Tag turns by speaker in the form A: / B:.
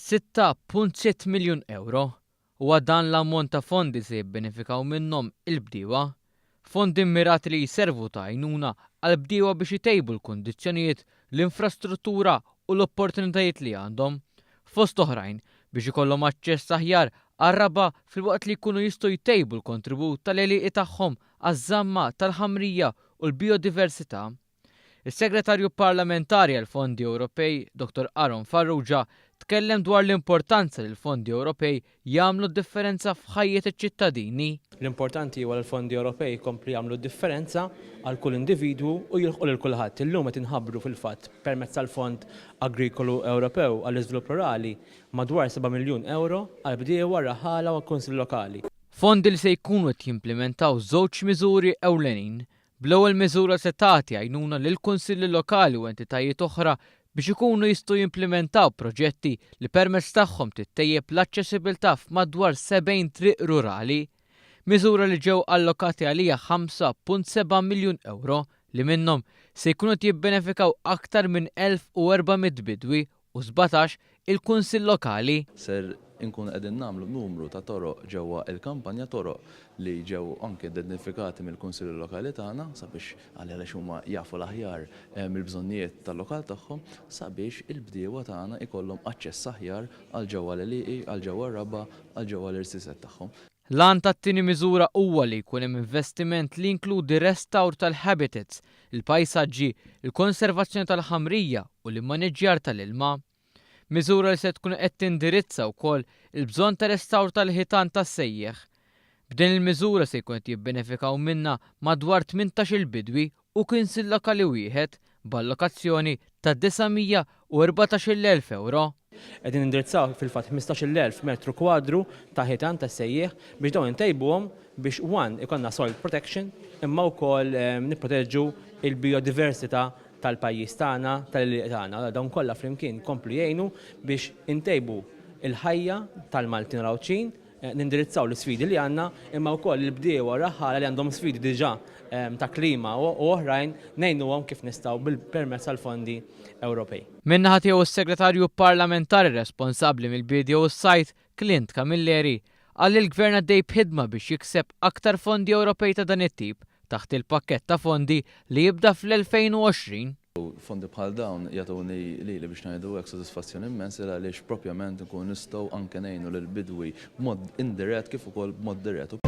A: 6.6 miljun ewro. Huwa dan l-ammont ta' fondi se jibbenefikaw minnhom il-bdiewa. Fondi mmirati li jservu ta' għajnuna għall-bdiewa biex itejbu l-kundizzjonijiet, l-infrastruttura u l-opportunitajiet li għandhom, fost oħrajn, biex ikollhom aċċess aħjar għar-raba' filwaqt li jkunu jistgħu jtejbu l-kontribut tal-għelieqi tagħhom għaż-żamma tal-ħamrija u l-bijodiversità. Is-Segretarju Parlamentari għall-Fondi Ewropej, Dottor Aaron Farrugia, tkellem dwar l-importanza li l-fondi Ewropej jagħmlu d-differenza f'ħajjet iċ-ċittadini.
B: L-importanti huwa li l-fondi Ewropej jkomplu jagħmlu d-differenza għal kull individwu u jilħqu lil kulħadd. Illum qed inħabbru fil-fatt permezz tal-Fond Agrikolu Ewropew għall-Iżvilupp Rurali madwar 7 miljun ewro għall-bdiewa, r-raħħala u għall-kunsilli lokali.
A: Fondi li se jkunu qed jimplimentaw żewġ miżuri ewlenin Bl-ewwel miżura se tagħti għajnuna lill-kunsilli lokali u entitajiet oħra biex ikunu jistgħu jimplimentaw proġetti li permezz tagħhom tittejjeb l-aċċessibilità f'madwar 70 triq rurali. Miżura li ġew allokati għaliha 5.7 miljun ewro li minnhom se jkunu qed jibbenefikaw aktar minn 1,400 bidwi u 17 il-Kunsill Lokali.
C: Ser inkunu qegħdin nagħmlu numru ta' toroq ġewwa il-kampanja, toroq li ġew anke identifikati mill-Kunsilli Lokali tagħna sabiex għaliex huma jafu l-aħjar il-bżonnijiet tal-lokal tagħhom sabiex il-bdiewa tagħna jkollhom aċċess aħjar għal ġewwa l-għelieqi, għal ġewwa r-raba', għal ġewwa l-irziezet tagħhom.
A: L-għan tat-tieni miżura huwa li jkun hemm investiment li jinkludi restawr tal-habitats, il-pajsaġġi, il-konservazzjoni tal-ħamrija u l-immaniġġjar tal-ilma. Miżura li se tkun qed tindirizza wkoll il-bżonn ta' restawr tal-ħitan tas-sejjieħ. B'din il-miżura se jkun qed jibbenefikaw minnha madwar 18-il bidwi u kunsill lokali wieħed b'allokazzjoni ta' 914,000 ewro.
B: Qegħdin nindirizzaw fil-fatt 15,000 metru kwadru ta' ħitan tas-sejjieħ biex dawn intejbuhom biex one ikollna soil protection imma wkoll nipproteġu l-bijodiversità tal-pajjiż tagħna, tal-għelieqi tagħna. Allura dawn kollha flimkien jkomplu jgħinu biex intejbu l-ħajja tal-Maltin u l-Għawdxin nindirizzaw l-isfidi li għandna, imma wkoll il-bdiewa u r-raħħala li għandhom sfidi diġà ta' klima u oħrajn ngħinuhom kif nistgħu permezz tal-fondi Ewropej.
A: Min-naħa tiegħu s-Segretarju Parlamentari responsabbli mill-Biedja u s-Sajd, Clint Camilleri, qal li l-Gvern għaddej b'ħidma biex jikseb aktar fondi Ewropej ta' dan it-tip taħt il-pakkett ta' fondi li jibda fl-2020.
C: Fondi bħal dawn jagħtuni lili biex ngħidu hekk sodisfazzjon immens il għaliex propjament nkunu nistgħu anke ngħinu lill-bidwi b'mod indirett kif ukoll b'mod dirett.